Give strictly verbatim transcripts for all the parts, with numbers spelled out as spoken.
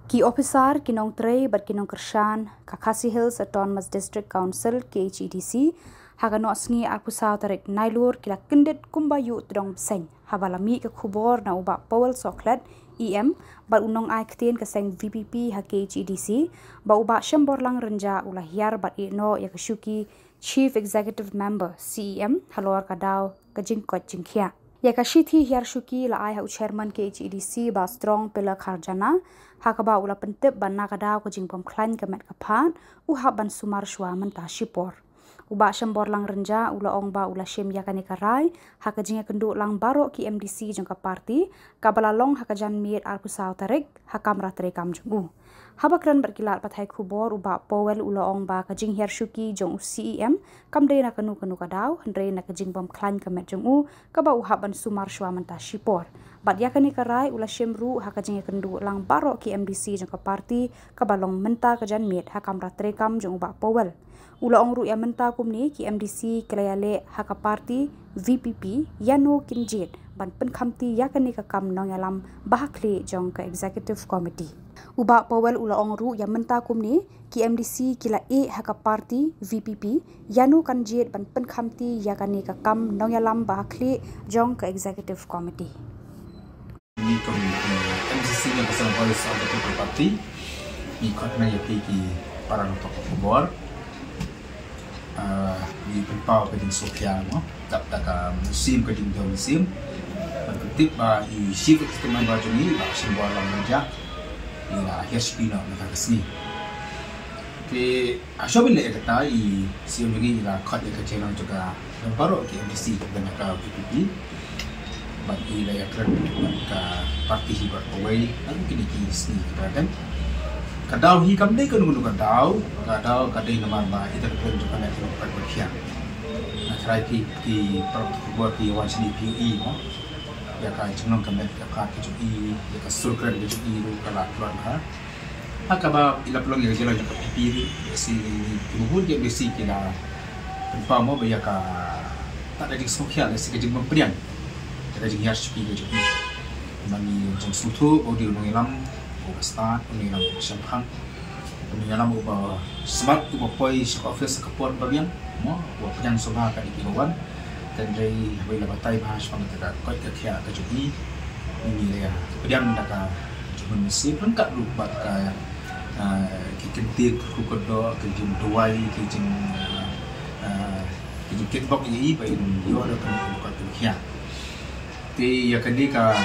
Ki ophisar, ki nongtrei bad ki nongkyrshan ka Khasi Hills Autonomous District Council, K H A D C, ha ka nohsngi arphew saw tarik Nailur ki la kyndit kumba ïuh tdong bseiñ haba la mih ka khubor na u Bah Powell Sohkhlet, E M, bad u nongai ktien ka seng V P P ha K H A D C, ba u Bah Shemborlang Rynjah u la hiar bad ïehnoh ïa ka shuki Chief Executive Member, C E M, halor ka daw ka jingkoit jingkhiah. Ïa ka shithi hiar shuki la ai ha u Chairman K H A D C, Bah Strong Pillar Kharjana, ha kaba u la pyntip ba na ka daw ka jingbymkhlaiñ ka met ka phad u hap ban sumar shuwa mynta shipor. U Bah Shemborlang Rynjah u la ong ba u la shim ïa kane ka rai ha ka jingïakynduh lang baroh ki M D C jong ka party, kaba la long ha ka janmiet arphew saw tarik ha kamra treikam jong u. Haba kren bad ki lad pathai khubor, u Bah Powell u la ong ba ka jinghiar shuki jong u C E M kam dei na kano kano ka daw, hynrei na ka jingbymkhlaiñ ka met jong u kaba u hap ban sumar shuwa mynta shipor. Bad ïa kane ka rai u la shim ruh ha ka jingïakynduh lang baroh ki M D C jong ka party kaba long mynta ka janmiet ha kamra treikam jong u Bah Powell. U la ong ruh ïa mynta kumne ki M D C ki la ïaleh ha ka party V P P ïano kin jied ban pynkhamti ïa kane ka kam nongïalam ba ha khlieh jong ka Executive Committee. U Bah Powell u la ong ruh ïa mynta kumne ki M D C ki la ïeh ha ka party V P P ïano kan jied ban pynkhamti ïa kane ka kam nongïalam ba ha khlieh jong ka Executive Committee. Ngi kum, eh, M C C, National Voice of the People Party, ngi khot na ïa phi ki para nongthoh khubor. Ah, ngi pynpaw ka jingsngewkhia mo, dap da ka mynsiem ka jingdew mynsiem. Bad ka tip ba i Chief Executive Member jong ngi, Bah Shemborlang Rynjah, i la hiar shuki noh mynta ka sngi. Te, ah, shuwa ban leh ïa kata, i C E M jong ngi i la khot ïa ka jingïalang jong ka, jong baroh ki M D C, kaba na ka V P P. Bad i la ïakren bad ka party hi baroh kawei, ha kine ki sngi kiba dang. Ka daw hi kam dei kano kano ka daw, ka daw ka dei namar ba ita ka kren jong ka met ka long ka khiah. Nga tharai phi ki para khubor phi wan shane phi ïohi mo. Ïa ka jinglong ka met ka phad ka jong i, ïa ka sur kren ka jong i ruh ka la tlot bha. Ha kaba i la pynlong ïa ka jingïalang jong ka P P ruh, ïa shi ki bun ki M D C ki la pynpaw mo ba ïa kata ka jingsngewkhia lane shi ka jingbym pdiang ïa ka jinghiar shuki ka jong i. Ba ngi sngewthuh ba u dei u nongïalam uba stad, u nongïalam uba shemphang, u nongïalam uba smat, uba poi sha ka office ha ka por ba biang mo, uba pdiang sngewbha kat kiba wan. Hynrei haba i la batai bha shaphang kata ka koit ka khiah ka jong i, ngi la ïa pdiang da ka jingmut mynsiem ryngkat ruh bad ka, ah, ki kyntien kyrkhu kyrdoh, ki jingduwai, ki jing, ah, ki jingkitbok ïa i ba in ïoh da ka koit ka khiah. Te ïa kane ka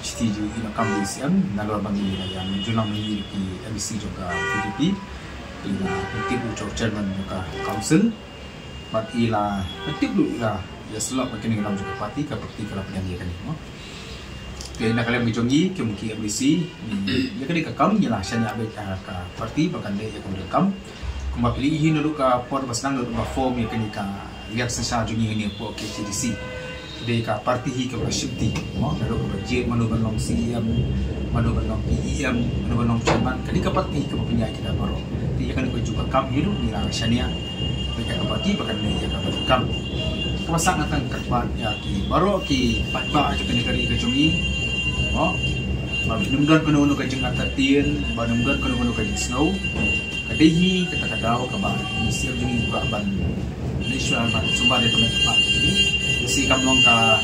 shithi jong i la kam da i C E M, nalor ba ngi la ïa mynjur lang ma ngi ki M D C jong ka V P P, i la pyntip u chairman jong ka council. Bad i la pyntip ruh i la ïa sylloh ba kane ka daw jong ka party, ka party ka la pdiang ïa kane mo. Te na ka liang ka jong ngi kum ki M D C, ïa kane ka kam ngi la shaniah beit ha ka party ba kan leh ïa kane ka kam. Kumba phi la ïohi naduh ka por ba sdang, naduh ba form ïa kane ka liang synshar jong ngi hangne hapoh K H A D C. Dei ka party hi kaba la shim ti mo, naduh kaba jied mano ban long C E M, mano ban long P E M, mano ban long chairman, kane ka party kaba pynïaid kita baroh. Te ïa kane ka jong ka kam hi ruh ngi la shaniah beit ïa ka party ba kan leh ïa kata ka kam. Kaba sah nga tang kyrpad ïa ki baroh ki paidbah jong kane ka ri ka jong ngi mo, ba ym don kano kano ka jingartatien, ba ym don kano kano ka jingsngew. Ka dei hi kata ka daw kaba i C M jong ngi kwah ban leit shuwa ban sumar ïa ka met ka phad jong ngi. Lehse kam long ka,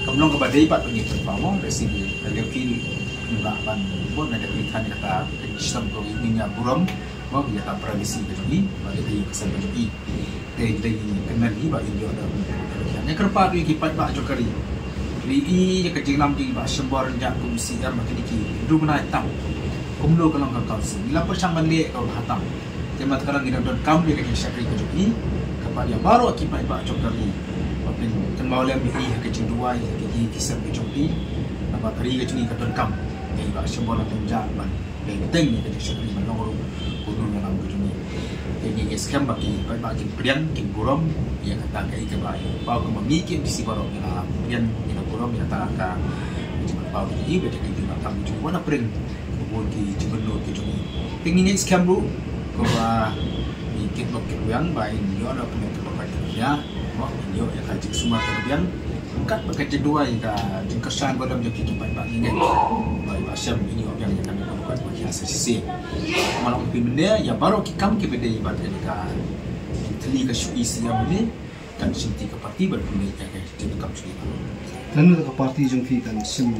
kam long kaba dei pat ba ngi pynpaw mo, lehse ka liang phi ngi kwah ban bud na ka pynïaid kata ka jingshitom ka ngi ïa burom mo, ïa ka privacy ka jong ngi bad ïa ka ïing ka sem ka jong ngi. Te dei ngi kynmaw hi ba in ïoh da. Nga kyrpad ïa ki paidbah jong ka ri. Lei ïa ka jingïalam jong i Bah Shembor Rynjah kum C M ba kine ki hynriew bnai tam. Kumno ka long ka council. Ngi la pyrshang ban leh kaba bha tam. Te mynta ka dang ngi dang donkam ïa ka jingshakri ka jong i. Kyrpad ïa baroh ki paidbah jong ka ri. Ba phin kynmaw lem ïa i ha ka jingduwai ïa ki, ki sem ka jong i. Namar ka ri ka jong i ka donkam ïa i Bah Shembor Rynjah ban leh bteng ïa ka jingshakri ban long ruh u nongïalam ka jong i. Te ngi ngeit skhem ba ki paidbah kin pdiang, kin burom ïa kata kaei kaba i paw, kumba ngi ki M D C baroh ngi la pdiang, ngi la burom ïa kata ka jingpaw ka jong i, bad ïa ka jingpaw ka jong i wat la pyrshang bun ki jingmynnud ki jong i. Te ngi ngeit skhem ruh kumba ngi kitbok kitwiang ba in ïoh da ka met kaba koit kaba khiah, ba in ïoh ïa ka jingsumar kaba biang. Kat ba ka jingduwai, ka jingkyrshan ba don jong ki, ki paidbah, ngi ngeit ba i Bah Shem in ïoh biang ïa ka met kaba koit kaba khiah. Shisien. Kumba la ong mynne, ïa baroh ki kam kiba dei bad ka jingtylli ka shuki shisien mynne, kan shimti ka party bad pynleit ïa ka jingkam shuki. Lano ka party jong phi kan shim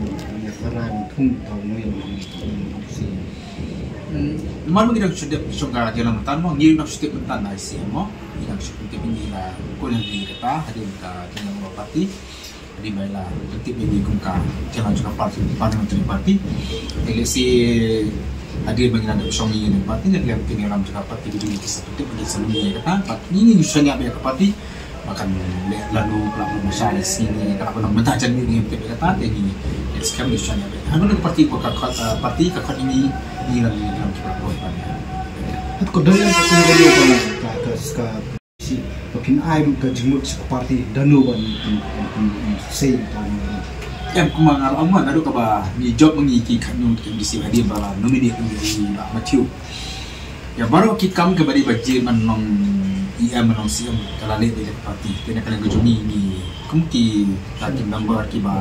ïa ka rai mynthong ta u nongïalam jong phi? Hmm, namar ma ngi dang shu dep shong ka jingïalam mynta mo, ngi dang shu dep mynta na I C M mo. Ngi dang shu dep, ngi la kol ïa ngi kata hadien ka jingïalam party. Hadien ba la pyntip ïa ngi kum ka jingïalam jong ka party, parliamentary party. Te lehse hadien ba ngi la dep shong ïa ngi party, ngi la pyntip ïa ngi kum ka party, ngi sa pyntip ïa ngi sa ngi ïa kata, bad ngi ngi shaniah bad ka party. Ba kan leh lano ka la mynta sha ïa sngi ne ka la mynta jan ngi ngi pyntip ïa kata, te ngi ïa skhem ngi shaniah bad. Hadien ka party ka khot, ka party ka khot ïa ngi, ngi la ngi la pyntip ïa ka party. Hat ko dang ka ka ka ka Shi, ba phin ai ruh ka jingmut sha ka party, da no ban, ban, ban, ban, ban sei ka party. Em, kumba nga la ong, naduh kaba ngi jop ma ngi ki khatnyngkong ki M D C hadien ba la nominate ïa ngi, Bah Mathew. Ïa baroh ki kam kaba dei ba jied ban long E M, ban long C M, ka la leh da ka party. Te na ka liang ka jong ngi, ngi kum ki, ka ki member kiba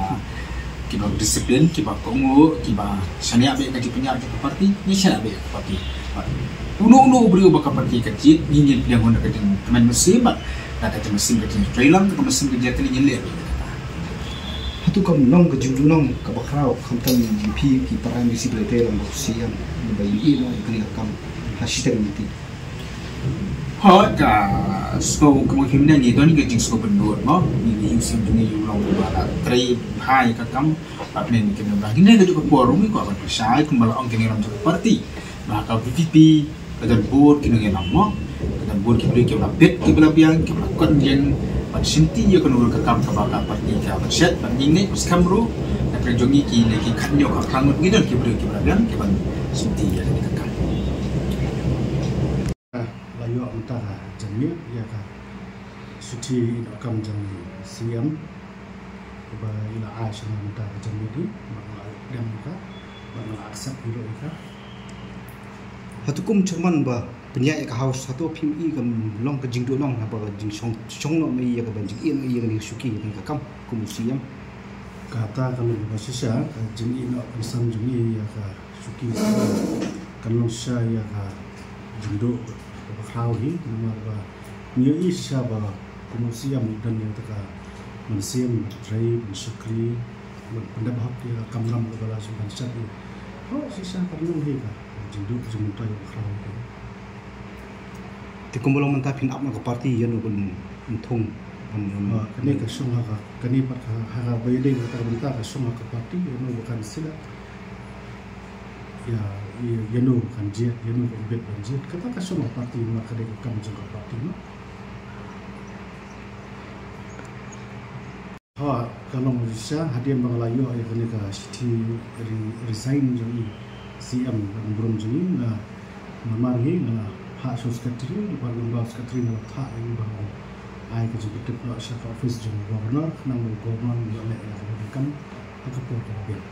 kiba discipline, kiba kohnguh, kiba shaniah bad ka jingpynïaid ka party, ngi shaniah bad ka party. Uno uno u briew ba ka party ka jied, ngi ngin pynïaid da ka jingkmen mynsiem bad da ka jingmynsiem ka jingtrei lang, ka mynsiem ka jingtrei ngin leh bad kata. Hato kam long ka jingduhnong kaba khraw khamtam phi ki para M D C ba la trei lang bad C M ba ïohi noh ïa kane ka kam ha shiteng mynta? Hooid, ka sngewbha, kumba ngi don ka jingsngewbha bun mo. Ngi, ngi ïohi shisha jong ngi u long uba la trei bha ïa ka kam. Bad ne ngi kynmaw ba kine ka juh ka por ruh ngi kwah ban pynshai kumba la ong ki nongïalam jong ka party ba ka V P P ka don bun ki nongïalam mo. Ka don bun ki briew kiba la bit, kiba la biang, kiba la kot ïeng ban shimti ïa kano kano ka kam kaba ka party ka ban shet. Bad ngi ngeit skhem ruh na ka liang jong ngi kine ki khatnyngkong khatphra ngut ngi don ki briew kiba la biang kiban shimti ïa kane ka kam. La ïoh mynta ka janmiet ïa ka shithi ïehnoh kam jong C M kaba i la ai sha nga mynta ka janmiet hi, bad nga la dem ïa ka, bad nga la accept ïa ka. Hato kum chairman ba pynïaid ïa ka House, hato phim i kam long ka jingduhnong haba ka jingshong, shong noh ma i ïa ka ban jingïehnoh ïa kane ka shuki ïa kane ka kam kum u C M? Kata ka long ba shisha ka jingïehnoh kynsan jong i ïa ka shuki kan long shisha ïa ka jingduh kaba khraw hi, namar ba ngi ïohi shisha ba kum u C M i don ïa kata ka mynsiem ban trei, ban shakri, ban pyndep hok ïa ka kamram kaba la shu ban shet ïa. Ho shisha kan long hi ka jingduh jingmyntoi kaba khraw hi. Te kumba long mynta phin ap na ka party ïano ban thung ban, ban. Ha, kane ka shong ha ka, kane pat ka, ha ka ba ïadei kata ka bynta ka shong ha ka party ïano ba kan sila. Ïa, ïa, ïano kan jied, ïano kan bit ban jied. Kata ka shong ha ka party, ma ka dei ka kam jong ka party mo. Ha, ka long shisha hadien ba nga la ïoh ïa kane ka shithi re-, resign jong i C M ban burom jong i, nga namar hi nga la phah sha u secretary, department ba secretary nga la phah ïa i ba ai ka jingpyntip noh sha ka office jong u governor, khnang ba u governor un ïoh leh ïa ka kam ha ka por kaba biang.